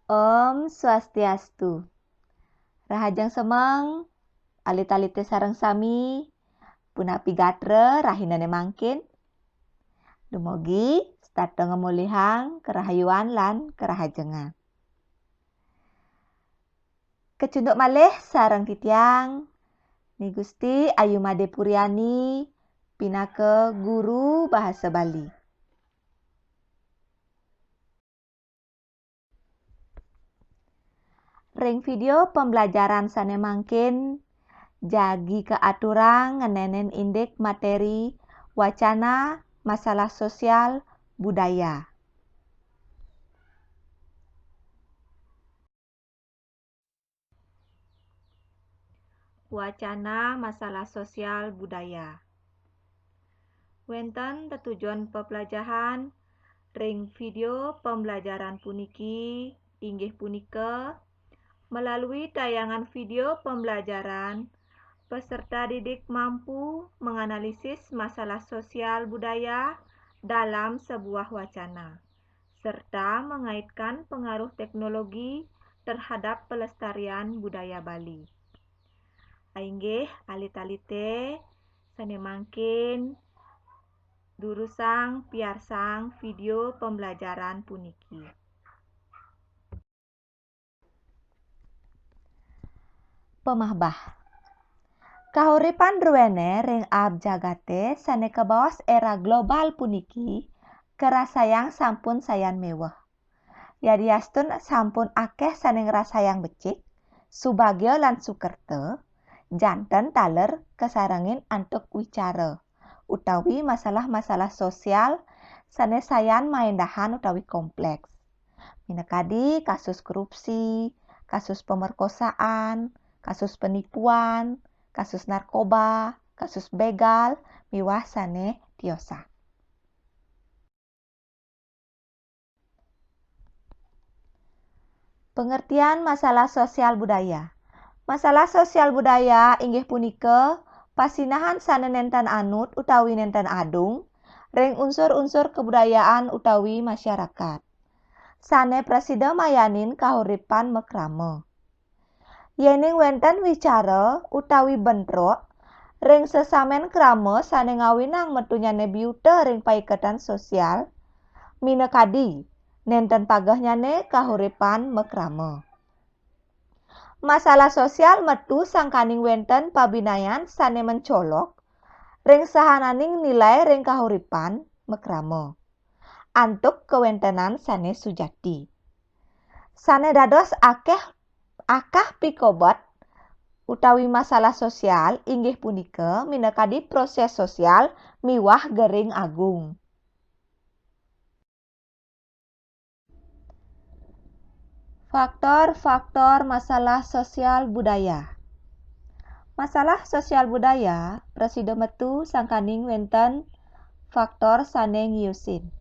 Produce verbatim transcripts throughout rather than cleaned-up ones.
Om Swastiastu. Rahajeng semeng, alit-alite sareng sami, punapi gatra rahinane mangkin? Dumogi setata ngamolihang karahayuan lan karahajengan. Kecunduk malih sareng titiang, Ni Gusti Ayu Made Puriani, pinaka guru bahasa Bali. Ring video pembelajaran sane mangkin, jagi kaaturang ngenenen indik materi wacana masalah sosial budaya. Wacana masalah sosial budaya. Wenten tetujon pepelajahan ring video pembelajaran puniki inggih punika, melalui tayangan video pembelajaran, peserta didik mampu menganalisis masalah sosial budaya dalam sebuah wacana, serta mengaitkan pengaruh teknologi terhadap pelestarian budaya Bali. Inggih, alit-alite sane mangkin durusang piarsang video pembelajaran puniki. Pamahbah. Kahuripan druene ring aab jagate sane kabaos era global puniki karasayang sampun sayan meweh. Yadiastun sampun akeh sane ngrasayang becik, subagya lan sukerta, janten taler kasarengin antuk wicara utawi masalah-masalah sosial sane sayan maendahan utawi kompleks. Minakadi kasus korupsi, kasus pemerkosaan, kasus penipuan, kasus narkoba, kasus begal, miwah sane tiosan. Pengertian masalah sosial budaya. Masalah sosial budaya inggih punika pasinahan sane nenten anut utawi nenten adung ring unsur-unsur kebudayaan utawi masyarakat, sane prasida mayanin kahuripan makrama. Yening wenten wicara utawi bentrok ring sesamen krama sane ngawinang metunyane biuta ring paiketan sosial, minakadi nenten pagehnyane kahuripan makrama. Masalah sosial metu sangkaning wenten pabinayan sane mencolok ring sahananing nilai ring kahuripan makrama antuk kawentenan sane sujati. Sane dados akeh akah pikobet utawi masalah sosial inggih punika minakadi proses sosial miwah gering agung. Faktor-faktor masalah sosial budaya. Masalah sosial budaya prasida metu sangkaning wenten faktor sane ngiusin.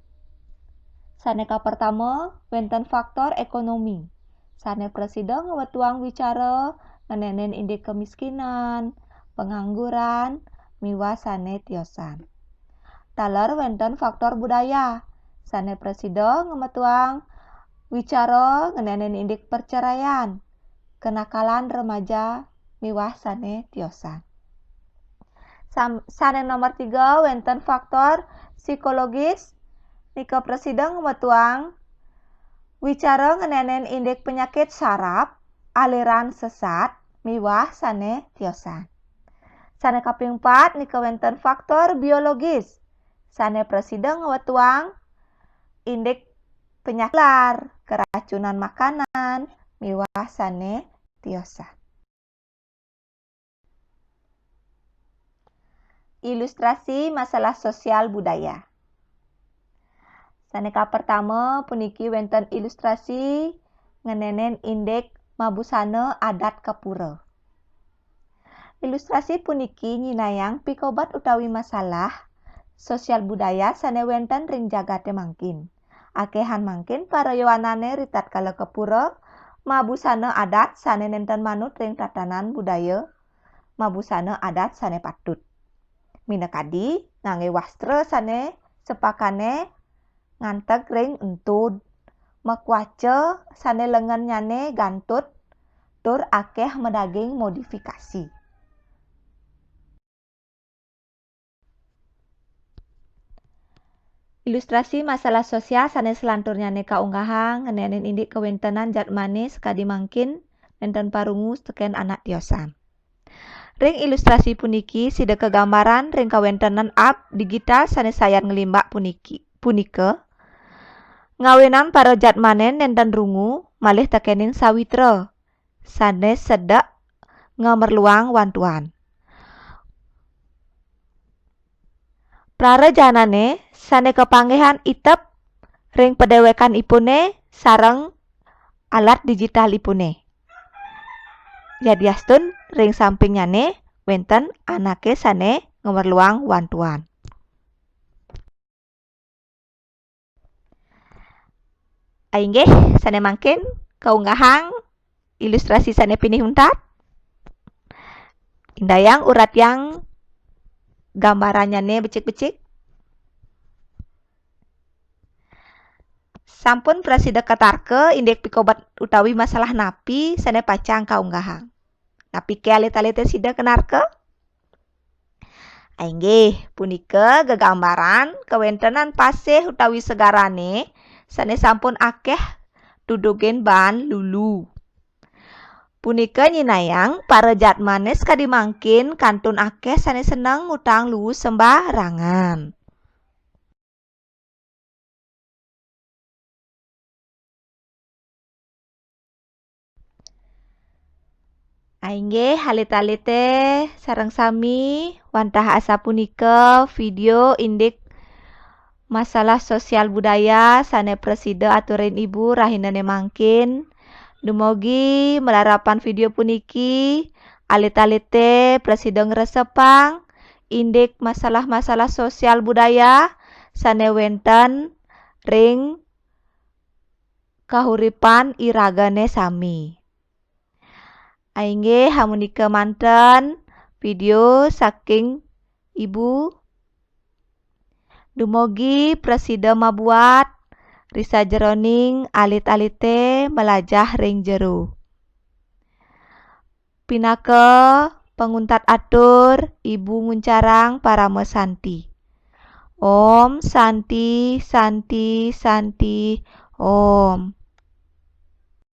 Sane kapertama, wenten faktor ekonomi, sane prasida ngwetuang wicara ngenenen indik kemiskinan, pengangguran, miwah sane tiosan. Taler wenten faktor budaya, sane prasida ngwetuang wicara ngenenen indik perceraian, kenakalan remaja, miwah sane tiosan. Sam-, sane nomor tiga, wenten faktor psikologis, nika prasida ngwetuang wicara ngenenen indik penyakit saraf, aliran sesat, miwah sane tiosan. Sane kaping pat nika wenten faktor biologis, sane prasida ngwetuang indik penyakit nular, keracunan makanan, miwah sane tiosan. Ilustrasi masalah sosial budaya. Sane kapertama puniki wenten ilustrasi ngenenen indik mabusana adat ka pura. Ilustrasi puniki nyinayang pikobet utawi masalah sosial budaya sane wenten ring jagate mangkin. Akehan mangkin para yowanane ritatkala ka pura mabusana adat sane nenten manut ring tatanan budaya mabusana adat sane patut. Minakadi, ngangge wastra sane sepakane nganteg ring entud, makuaca sane lengennyane gantut tur akeh madaging modifikasi. Ilustrasi masalah sosial sane selanturnyane kaunggahang ngenenin indik kawentenan jadmane sakadi mangkin nenten parungu teken anak tiosan. Ring ilustrasi puniki sida kagambaran ring kawentenan app digital sane sayan nglimbak puniki, punika. Ngawinan para jadmane nenten rungu malih tekening sawitra sane sedek ngamerluang wantuan. Prarajanane sane kapanggihan itep ring padewekanipune sareng alat digitalipune. Yadiastun ring sampingnyane wenten anake sane ngamerluang wantuan. Inggih, sane mangkin kaunggahang ilustrasi sane pinih untat. Indayang uratiang gambarannyane becik-becik. Sampun prasida katarka indik pikobet utawi masalah napi sane pacang kaunggahang. Napike alit-alite sida kanarka? Inggih, punika gegambaran kawentenan pasih utawi segarane sane sampun akeh dudugin baan lulu. Punika nyinayang para jadmane sakadi mangkin kantun akeh sane seneng ngutang luu sembarangan. Inggih, alit-alite sareng sami, wantah asapunika video indik masalah sosial budaya sane prasida aturin Ibu rahinane mangkin. Dumugi malarapan video puniki, alit-alite prasida ngresepang indik masalah-masalah sosial budaya sane wenten ring kahuripan iragane sami. Inggih, amunika manten video saking Ibu. Dumugi prasida mabuat ri sajeroning alit-alite malajah ring jero. Pinaka panguntat atur, Ibu nguncarang parama santi. Om Santi, Santi, Santi, Om.